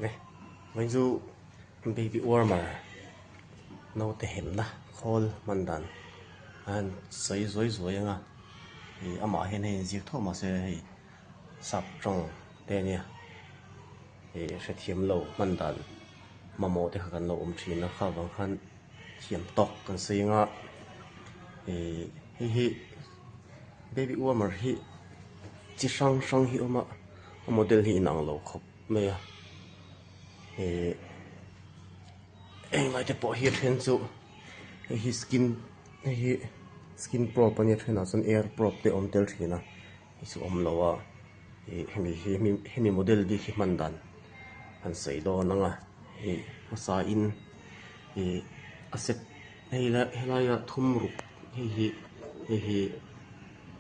Le vawiin chu baby warmer naute hemna khawl hman dan a han sawi zuai zuai ang a ih amah hian hei inziak tho mahse hei sap tawng te ania ih hrethiam lo hman dan mamawh te kha kan lo awm thin a kha vang khan thiam tawk kan sawi ang a ih hei hi baby warmer hi chi hrang hrang hi a awm a a model hi inang lo khawp mai a ihh englai te pawh hi a then chu hei hi skin hei hi skin probe ania thenah chuan air probe te a awm tel thin a hei chu a awm lo a ih hemi hi hemi model bik hi hman dan an sawi dawn ang a ih hmasa in ih a set hei lai helaia thum ruk hei hi hei hi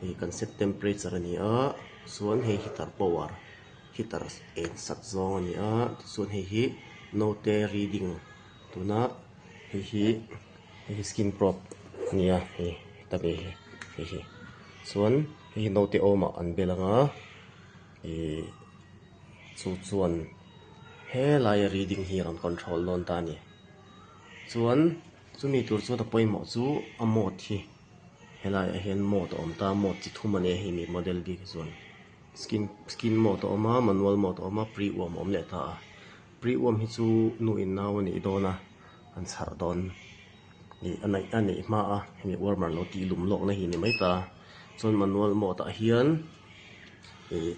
ih kan set temperature a ni a chuan hei heater power heater eng sat zawng a ni a tichuan hei hi naute reading tuna hei hi hei hi skin probe a ni a hei heta mi hi hei hi chuan hei hi naute awmah an bel ang a ihh chu chuan helaia reading hi a rawn control dawn ta a ni chuan chumi tur chuan a pawimawh chu a mode hi helaiah hian mode a awm ta a mode chi thum a nia hei mi model bik hi chuan. Skin skin mode a awm a manual mode a awm a pre warm a awm leh ta a pre warm hi chu nu in nau a nih dawn a an chhar dawn ih a neih a neih hma a hemi warmer lo tih lum lawk na hi ni mai ta chuan manual mode ah hian ih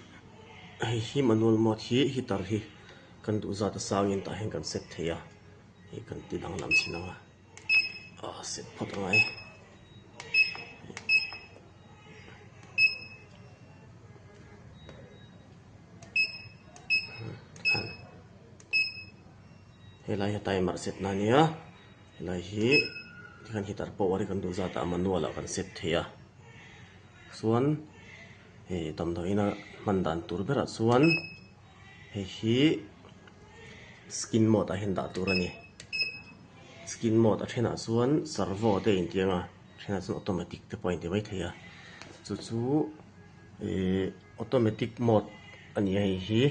hei hi manual mode hi heater hi kan duh zat a sang in tah hian kan set thei a ih kan ti danglam chin ang a ah set phawt a ngai. Helai hi timer set na ania helai hi tikhan heater power hi kan duh zat ah manual ah kan set thei a chuan hei damdawiin a hman dan tur berah chuan hei hi skin mode ah hian dah tur a ni skin mode a thenah chuan servo te a intiang a. Thenah chuan automatic te pawh a inti maithei a chu chu ihh automatic mode a ni a hei hi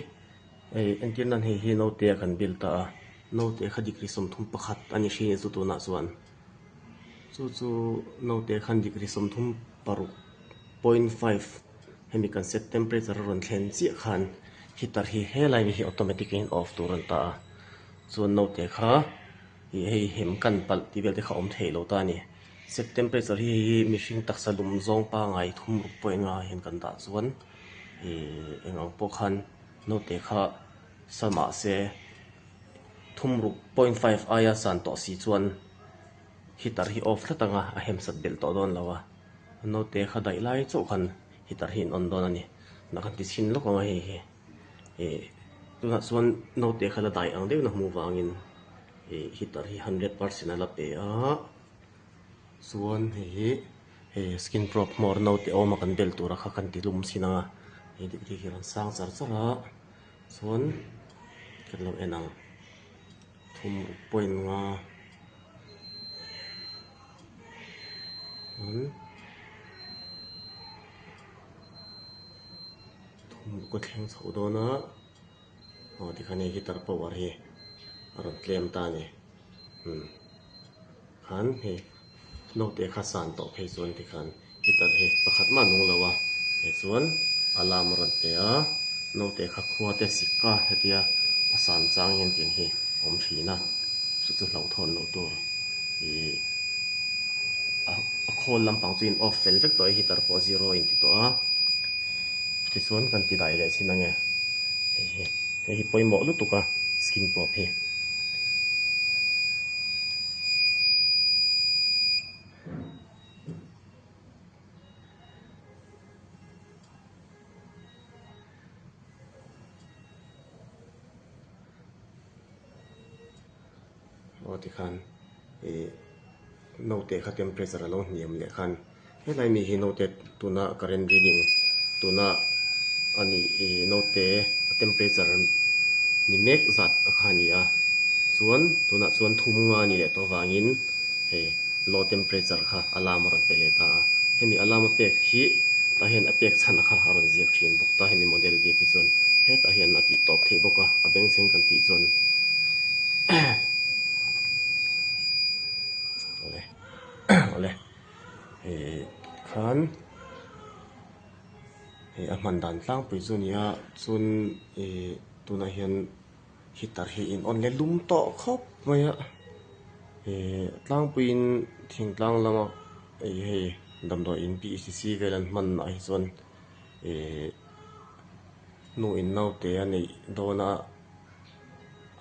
hei entir nan hei hi naute a kan build ta a naute kha degree 31 a ni hri chu tunah chuan chu chu naute khan degree 36.5 hemi kan set temperature a rawn thlen chiah khan heater hi helai hi automatic in off tur a ni ta a chuan naute kha. Ih hei hem kan palh tih vel te kha awm theih lo ta a ni. Set temperature hi hei hi mihring taksa lum zawng pangai thum ruk pawh enga hian kan dah chuan ih eng ang pawh khan naute kha sa mahse thum ruk point five aia san tawh si chuan heater hi off tlat anga a hem sat belh tawh dawn lo a naute kha daih lai chauh khan heater hi an on dawn a ni. Nah kan ti chhin lawk ang a hei hi. Ih tunah chuan naute kha la dai ang deuhin a hmuh vangin ih heater hi hundred percent a la pe a chuan hei hi hei skin probe hmawr naute awm a kan bel tura kha kan ti lum chin ang a hei degree hi a rawn sang char char a chuan kan lo en ang thum ruk point nga chuan. Thum ka thleng chho dawn a aw tikhan hei heater power hi a rawn tlem ta a ni umm khan hei naute kha san tawh phei chuan tikhan heater hi pakhat mah a nung lo a hei chuan alarm a rawn pe a naute kha khua te sik a hetia a san chang hian tiang hi a awm thin a chu chu hlauhthawn loh tur ih a khawl lampang chu in off fel vek tawh a heater pawh zero a inti tawh a. Tichuan kan ti dai leh chin ange hei hi hei hi pawimawh lutuk a skin probe hi. Aw tikhan ih note kha temperature a lo hniam leh khan helai mi hi note tuna current reading tuna a nih ih note a temperature ni mek zat a kha a ni a chuan tunah chuan thum nga a ni leh tawh avangin hei low temperature kha alarm a rawn pe leh ta a hemi alarm a pek hi tah hian a pek chhan kha a rawn ziak thin bawk ta hemi model bik hi chuan. Hetah hian a tih tawp theih bawk a, a bengchheng kan tih chuan awle awle ih khan hei a hman dan tlangpui chu a ni a chuan ih tunah hian heater hi in on leh lum tawh khawp mai a ih tlangpuiin thingtlang lama ih hei damdawi in P E C C vel an hman ah hi chuan ih nu in naute a neih dawn a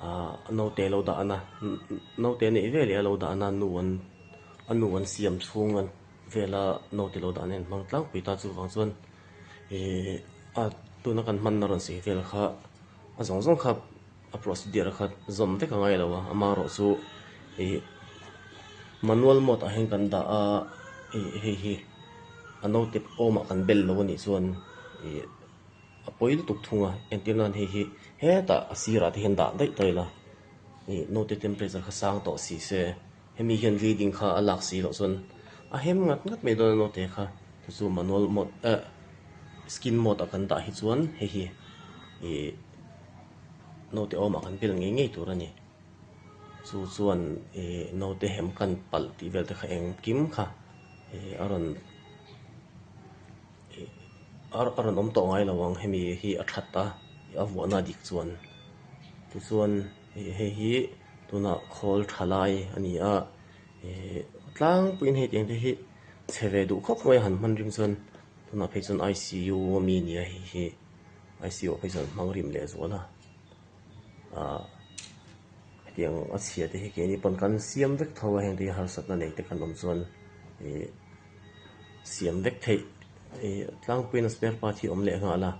ah naute lo dah na naute a neih veleh a lo dah na nu an a nu an siam chhung an vela naute lo dah na an hmang tlangpui ta chuvang chuan ih a tuna kan hmanna rawn sawi vel kha a zawng zawng kha a procedure kha zawm vek a ngai lo a amaherawh chu ih manual mode ah hian kan dah a ih hei hi a naute awmah kan bel lo a nih chuan ih a pawi lutuk thung a entir nan hei hi hetah a sirah te hian dah daih ta ila ih naute temperature kha sang tawh si se hemi hian reading kha a lak si loh chuan a hem ngat ngat mai dawn a naute kha chu chu manual mode eh skin mode ah kan dah hi chuan hei hi ih naute awmah kan bel ngei ngei tur a ni chu chuan ih naute hem kan palh tih vel te kha engkim kha ih a rawn ih a rawn awm tawh ngai lo ang hemi hi a that a a vuahna dik chuan tichuan ih hei hi tunah khawl tha lai a ni a ih tlangpuiin hei tiang te hi chhe ve duh khawp mai a han hman rim chuan tunah phei chuan I C U ami a ni a hei hi. I C U ah phei chuan hmang rim leh zual a ah hetiang a chhia te hi keini pawn kan siam vek tho a heng te hi harsatna nei te kan awm chuan ih siam vek theih ih tlangpuiin a spare part hi awm leh nghal a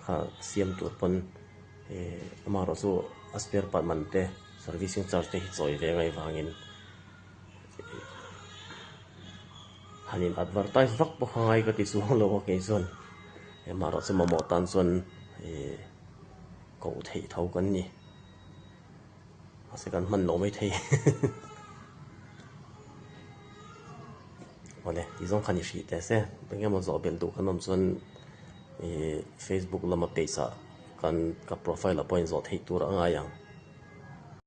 kha siam tur pawn ih amaherawh chu a spare part man te servicing charge te hi chawi ve ngai vangin ih han in advertise vak pawh kha ngai ka ti chuang lo a kei chuan amaherawh chu mamawh tan chuan ih koh theih tho kan ni mahse kan hman loh maithei awle tih zawng kha ni hrih teh se eng emaw zawh belh duh kan awm chuan ih facebook lama page ah kan ka profile ah pawh inzawh theih tur a ngai ang.